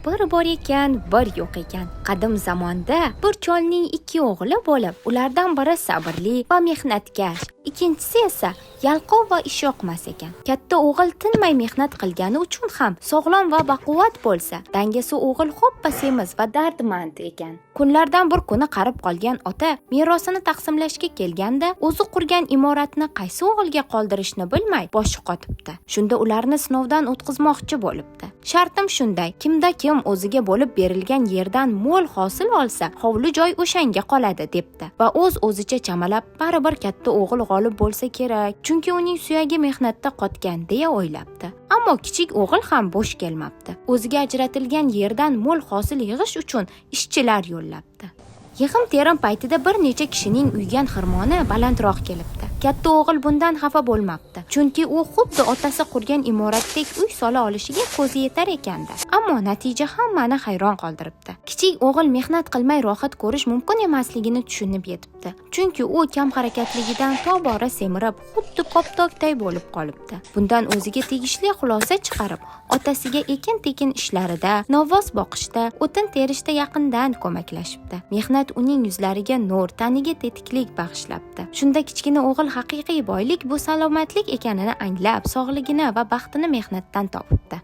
Bir bor ekan, bir yo'q ekan. Qadim zamonda bir cholning ikki o'g'li bo'lib, ulardan biri sabrli va mehnatkash, ikkinchisi esa yalqov va ishyoqmas ekan. Katta o'g'il tinmay mehnat qilgani uchun ham sog'lom va baquvvat bo'lsa, dangasa o'g'il xo'ppa semiz va dardmand ekan. Kunlardan bir kuni qarib qolgan ota merosini taqsimlashga kelganda, o'zi qurgan imoratni qaysi o'g'ilga qoldirishni bilmay boshi qotibdi. Shunda ularni sinovdan o'tkazmoqchi bo'libdi. "Shartim shunday, kimda kim o'ziga bo'lib berilgan yerdan mo'l hosil olsa, hovli joy o'shanga qoladi", debdi va o'z o'zicha chamalab, "Baribir katta o'g'il g'olib bo'lsa kerak, chunki uning suyagi mehnatda qotgan", deya o'ylabdi. Ammo kichik o'g'il ham bo'sh kelmabdi. O'ziga ajratilgan yerdan mo'l hosil yig'ish uchun ishchilar yo'llabdi. Yig'im terim paytida bir necha kishining uygan xirmoni balandroq kelibdi. Katta o'g'il bundan xafa bo'lmabdi, chunki u xuddi otasi qurgan imoratdek uy sola olishiga ko'zi yetar ekanda. Ammo natija hammani hayron qoldiribdi. Kichik o'g'il mehnat qilmay rohat ko'rish mumkin emasligini tushunib yetibdi, chunki u kam harakatligidan tobora semirib, xuddi koptokday bo'lib qolibdi. Bundan o'ziga tegishli xulosa chiqarib, otasiga ekin tekin ishlarida, novvos boqishda, o'tin terishda yaqindan ko'maklashibdi. Mehnat uning yuzlariga nur, taniga tetiklik bag'ishlabdi. Shunda kichkina o'g'il haqiqiy boylik bu salomatlik ekanini anglab, sog'ligini va baxtini mehnatdan topibdi.